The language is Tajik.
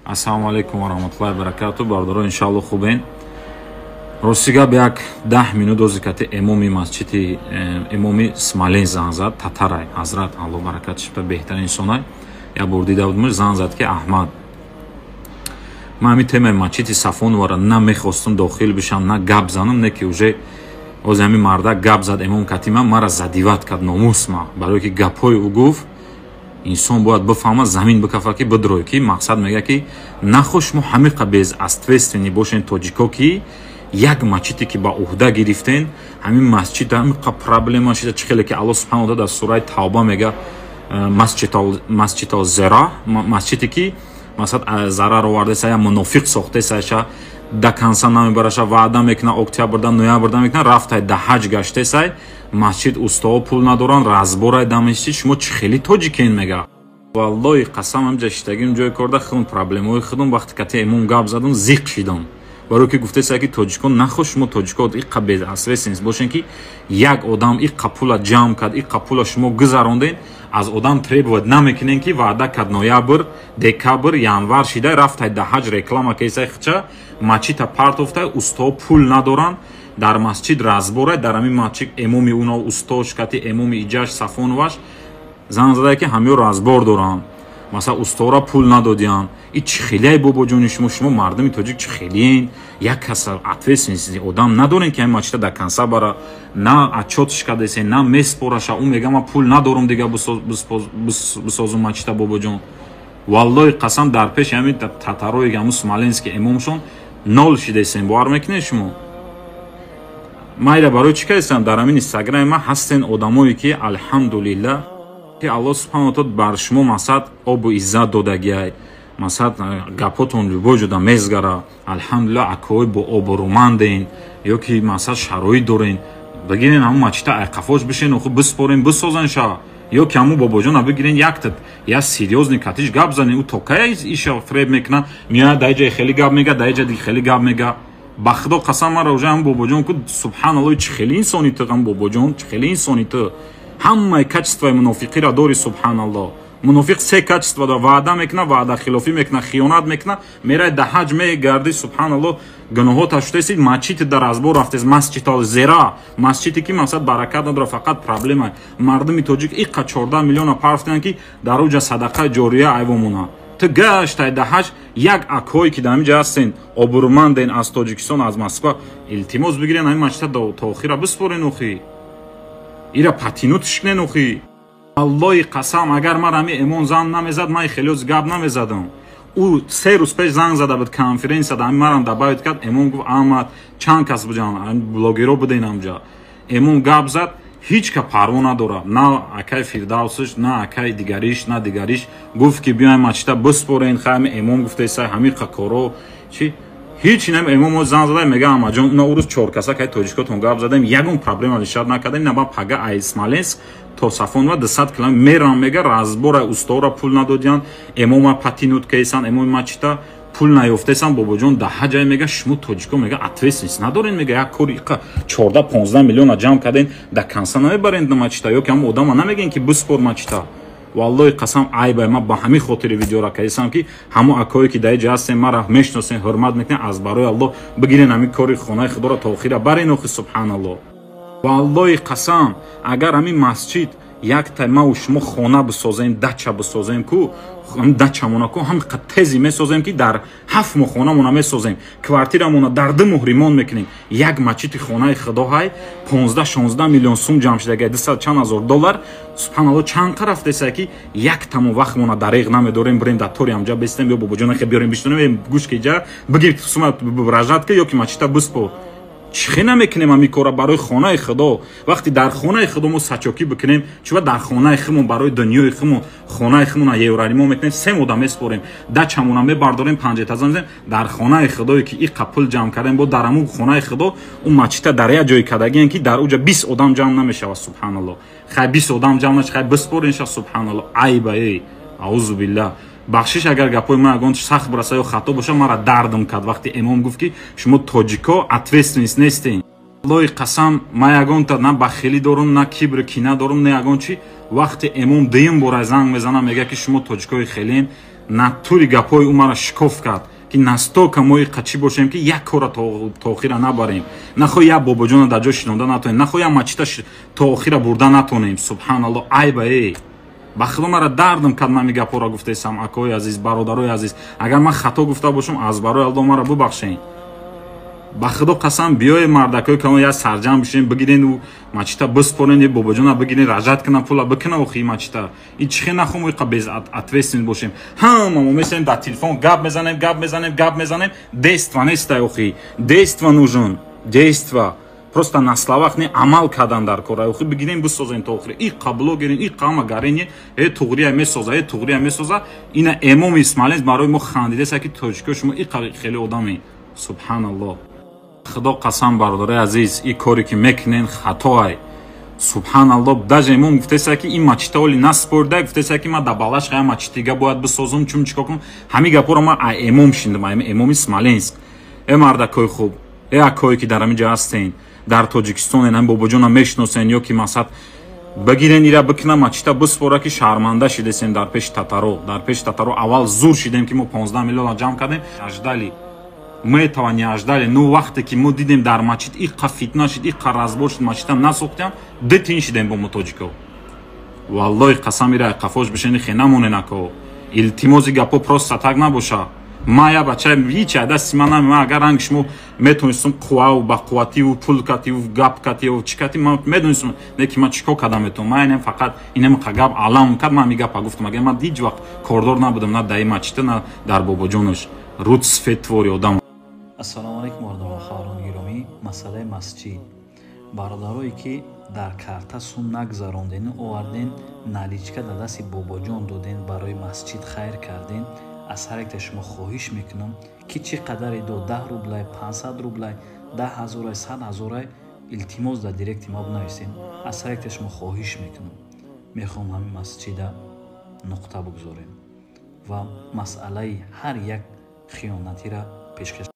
Ассалому алайкум ва раҳматуллоҳи ва баракату. Бародаро, иншаалло хубен. Рости гап, як 10 минут ози кати эмоми масҷиди эмоми Смолен занг зад, татарай ҳазрат, Аллоҳ баракат шифта, беҳтарин инсонай. Як бор дида будмаш, занг зад, ки Аҳмад, ман ҳамин темаи масҷиди Сафоновара на мехостум дохил бишам, на гап занам, не ки уже ози ҳамин мардак гап зад эмом кати ман, мара задевать кард, номус ма, барое ки гапҳои ӯ гуфт, инсон бояд бифаҳма, замин бикафа ки бидрой, ки мақсад мега, ки нахо шумо ҳамиқа безответственный бошен, тоҷико, ки як масҷиде ки ба уҳда гирифтен, ҳамин масҷид ҳамиқа проблема шида. Чӣ хеле ки Аллоҳ субҳану таала дар сураи Тавба мега, масҷидал зира, масҷиде ки масалан зарар овардаеса, я мунофиқ сохтесаша, да конца намебараша, ваъда мекуна, октябрда, ноябрда мекуна, рафтай да ҳаҷ гаштесай, масҷид устоҳо пул надоранд, разборай да масҷид. Шумо чӣ хели тоҷикен, мега. Валлоҳи қасам, ҳамҷа шиштагим ҷои корда, худум проблемаҳои худум, вақте кати эмом гап задам, зиқ шидам, барое ки гуфтеса, ки тоҷикон нахо шумо тоҷико иққа безответственность бошен, ки як одам иққа пула ҷамъ кард, иққа пула шумо гузаронден, аз одам требовать намекунен, ки ваъда кард ноябр, декабр, январ шида, рафтай да ҳаҷ, реклама кесай хича, масҷида партофтай, устоҳо пул надоранд, дар масҷид разборай. Дар ҳамин масҷид эмоми уно устош кати эмоми иҷаш Сафоноваш занг задае, ки ҳамиё разбор доранд, масалан, устора пул надодиянд. И чӣ хелияй, бобоҷони шумо, шумо мардуми тоҷик чӣ хелиен? Як каса ответственности одам надорем, ки ҳамин масҷида до конца бара, на отчётш кардесен, на меспораша. Ӯ мега, ман пул надорам дига бисозум масҷида. Бобоҷон, валлоҳи қасам, дар пеши ҳамин татарои ҳамун смоленский эмомшон нол шидесен, бовар мекунед шумо? Ман ира барои чӣ кардестам? Дар ҳамин Инстаграми ман ҳастен одамое, ки алҳамдулилла, ки Аллоҳ субҳану таала бар шумо масалан обу иззат додагиай, масалан, гапотон любой ҷода мезгара, алҳамдулилла, акои бо обрӯманден ё ки масалан шароит дорен, бигирен ҳамун масҷида айқафош бишен, оху биспорен, бисозен ша, ё ки ҳамун бобоҷона бигирен, якта я серьёзный катиш гап занен. Ӯ то кая иша фреб мекунад? Меояд, дар ҷае хеле гап мега, дар ҷа дига хеле гап мега. Ба худо қасам, мара уже ҳамун бобоҷон ку, субҳаналлоҳ, чӣ хеле инсони ту, ҳамун бобоҷон, чӣ хеле инсони ту, ҳамаи качествои мунофиқиро дори, субҳаналлоҳ. Мунофиқ се качество дора: ваъда мекуна, ваъдахилофӣ мекуна, хиёнат мекуна. Мерай да ҳаҷ мегарди, субҳаналлоҳ, гуноҳота шудаси, масҷиди дар разбор рафтес, масҷидал зера, масҷиде ки мақсад баракат надора, фақат проблема. Мардуми тоҷик иққа 14 миллиона парфтанд, ки дар уҷа садақаи ҷория айвомона. Ту гаштай да ҳаҷ. Як акое ки дар ҳамин ҷа ҳастен, обрӯманден, аз Тоҷикистон, аз Москва, илтимос, бигирен, ҳамин масҷида то охира биспорен, охи ира потянуть кунен, охи. Аллоҳи қасам, агар ман ҳамин эмон занг намезад, ман хеле гап намезадам. Ӯ 3 рӯз пеш занг зада буд, конференсия да ҳамин марам добавить кард. Эмон гуфт, Аҳмад, чанд кас буҷан, блогеро буден ҳамҷа. Эмон гап зад, ҳеҷ ка парво надорад, на акай Фирдавсиш, на акай дигариш, на дигариш. Гуфт, ки биёем, масҷида биспорен. Хай, ҳами эмом гуфтеса, ҳамиқа коро чи ҳеҷ инам. Эмом занг зада мега, Аҳмадҷон, на урӯз чор каса кай тоҷикотон гап задем, ягон проблема решать накардем, на ба пага ай Смоленск то Сафонова 200 километр мерам, мега, разбора, устора пул надодиян, эмома потянуть кесан, эмоми масҷида пул наёфтесан, бобоҷон да ҳаҷай. Мега, шумо тоҷико, мега, ответственность надорен, мега, як кори иқа 14-15 миллиона ҷамъ карден, до конца намебарен масҷида, ё ки ҳамон одама намегӯен, ки биспор масҷида. Валлоҳи қасам, айбай. Ман ба ҳамин хотири видеора кардисам, ки ҳамон акое ки дар ҷа ҳастем, мара мешиносен, ҳурмат мекунем, аз барои Аллоҳ бигирен, ҳамин кори хонаи худоро то охира барен, охи, субҳаналлоҳ. Валлоҳи қасам, агар ҳамин масҷид якта маву шумо хона бисозем, дача бисозем ку, дачамона ку, ҳам тези месозем, ки дар 7 моҳ хонамона месозем, квартирамона дар 2 моҳ ремонт мекунем. Як масҷиди хонаи худо ҳай 15-16 миллион сум ҷамъ шудага, дусад чанд ҳазор доллар, субҳаналло, чанд қа рафтеса, ки як тамо вақтмона дареғ намедорем, бирем дар тори ҳамҷа бестем, ё бобоҷона хе биёрем, бишнонем, гӯш ки ҷа бигир, сума рожать ки, ё ки масҷида биспор. Чӣ намекунем ҳамин кора барои хонаи худо? Вақте дар хонаи худо мо сачокӣ бикунем, чуба дар хонаи худмон, барои дунёи худмон, хонаи худмона евроремонт мекунем, се мода меспорем, дачамона мебардорем, панҷэтажа мезанем. Дар хонаи худое ки иқа пул ҷамъ кардем, бо дар ҳамун хонаи худо ӯ масҷида дар як ҷое кардагием, ки дар уҷа 20 одам ҷамъ намешавад, субҳаналло. Хай, 20 одам ҷамъ нашавад, хай, биспоренша, субҳаналло, айба эй, аузу биллаҳ. Бахшиш, агар гапҳои ман ягон сахт бираса ё хато боша. Мара дардам кард, вақте эмом гуфт, ки шумо тоҷико ответственность нестем. Аллоҳи қасам, ман ягонта на бахилӣ дорум, на кибру кина дорум, на ягон чи. Вақте эмом дуюм бора занг мезанам, мега, ки шумо тоҷикои хелен. Натури гапҳои ӯ мара шикоф кард, ки настолько мо қачӣ бошем, ки як кора то охира набарем, нахоҳ як бобоҷона дар ҷо шинонда натонем, нахоҳ як мачита то охира бурда натонем. Субҳаналло, айба э, ба худо мара дардам кард. Ман ин гапҳоро гуфтаистам, акои азиз, бародарои азиз, агар ман хато гуфта бошам, аз барои Алло мара бубахшед. Ба худо қасам, биёе, мардакои калон, як сарҷам бишем, бигирен ӯ мачита биспорен, е бобоҷона бигирен, ражат кунам, пула бикуна. Охи, мачита и чихе нахом, иқа безответственный бошем. Ҳама мо месем, дар телефон гап мезанем, гап мезанем, гап мезанем, действа нестай. Охи, действа нужен, действа, просто на словах не, амал кардан дар кора. Охи, бигирем, бисозем то охири. Иқа блогерин, иқа ҳама гарини, э туғрия месоза, э туғрия месоза. Ина эмоми Смоленск барои мо хандидеса, ки тоҷико шумо иқа хеле одаме. Субҳаналлоҳ, худо қасам, бародарои азиз, ин коре ки мекунен, хатоай. Субҳаналлоҳ, даже имом гуфтеса, ки ин мачита оли наспорда, гуфтеса, ки ман дар балаш я мачитига бояд бисозум, чун чикор кунам. Ҳамин гапҳоро ман а эмом шиндам, эмоми Смоленск. Э мардакои хуб, э акое ки дар ҳамин ҷо ҳастен, дар Тоҷикистонен, ҳамин бобоҷона мешиносен, ё ки масад бигирен, ира бикуна, мачита биспора, ки шарманда шидесем дар пеши татаро. Дар пеши татаро аввал зур шидем, ки мо 15 миллиона ҷамъ кардем. Ожидали мы этого, не ожидали. Ну, вақте ки мо дидем, дар мачит иқа фитна шид, иқа разбор шид, мачита насохтям, дитин шидем бо мо тоҷико. Валлоҳи қасам, ира қафош бишени, хе намонен, ако. Илтимози, гапо просто так набоша. Ма я бача ҳеч дасти ман нами. Ман агар ранги шумо метонистам, қуввау бақуввативу пул кативу гап кативу чӣ кати, ман медонистам, не ки ман чӣ кор кардам метавонам. Ман инем фақат инем қа гап алам кард, ман ҳами гапа гуфтам. Агар ман ҳеҷ вақт кордор набудам, на даи мачита, на дар бобоҷонаш руд сфет твори одам. Ассалому алайкум, бародарон, хоҳарони гиромӣ. Масъалаи масҷид, бародарое ки дар карта сум нагзарондену оварден, наличка дар дасти бобоҷон доден, барои масҷид хайр карден, аз ҳар якта шумо хоҳиш мекунам, ки чӣ қадаре до 10 рублай, 500 рублай, 10 ҳазорай, 100 ҳазорай, илтимос, дар директи ма бинависем. Аз ҳар якта шумо хоҳиш мекунам, мехоҳам ҳамин масҷида нуқта бигузорем ва масъалаи ҳар як хиёнатира пешкаш.